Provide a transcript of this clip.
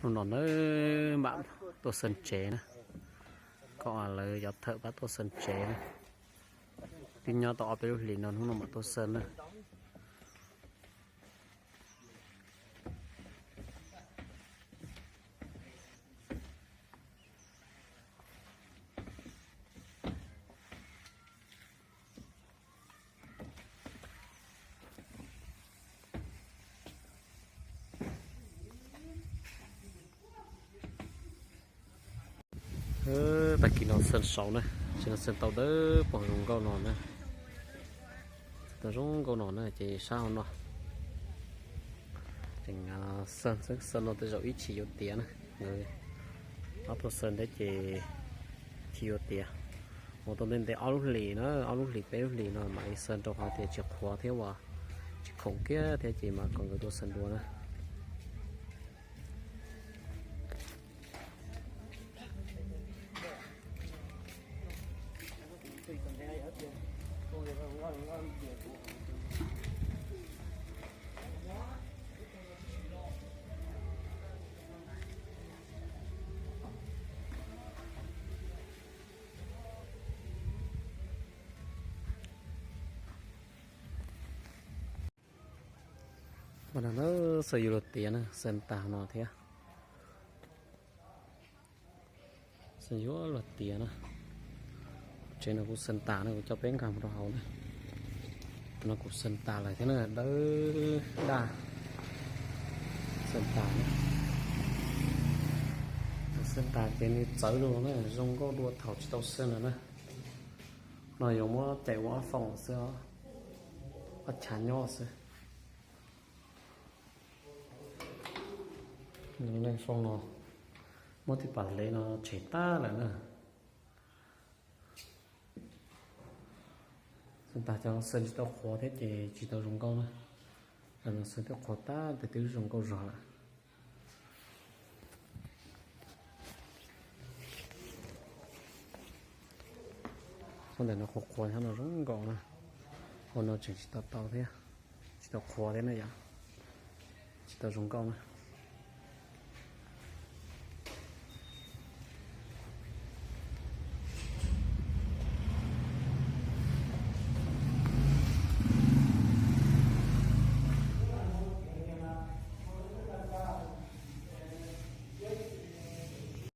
Hnub no na mam tuaj xeeb tsev na, kom lawv cov thawj pab tuaj xeeb tsev na. Twb nyob tau ob peb lub hlis no, hnub no mam tuaj xeeb na. Tag kis no xeeb saud na, tsis no xeeb tau dawb paug zoo nkauj no na. Tau zoo nkauj no na ces sab hauv no. Ces xeeb xeeb xeeb no tej zaum ib chim yuav tiav na. Ob tug xeeb thiab ces chim yuav tiav. Mus tau ntev ntev ob lub hlis na, ob lub hlis peb lub hlis no mam li xeeb rau qhov tias tsis qhuav thiab uas tsis khoom kiag thiab ces mam kom nkawd tuaj xeeb dua na. Ua no na, xeeb yuav luag tiav na, xeeb tag no thiab. Xeeb yuav luag tiav na. Tsev no kuv xeeb tas na, kuv coj peb nkag mus rau hauv na. No kuv xeeb tas lawm thiab na, dawb daj. Xeeb tas na. Xeeb tas ces nws txawv lug na, zoo nkauj dua thaum tsis tau xeeb lawm na. No yuav muab cais ua ob foob xwb, ob chav nyob xwb. Foob no muab tej pas hle no tshem tag lawm na. Xeeb tas cov xeeb tsis tau qhuav thiab ces tsis tau zoo nkauj na. Los no xeeb twb qhuav tag, tes twb zoo nkauj zog lawm. Txhob ntawm no qhuav qhuav, txhob no zoo nkauj na. Ua no tseem tsis tau tau thiab, tsis tau qhuav thiab na yom. Tsis tau zoo nkauj na.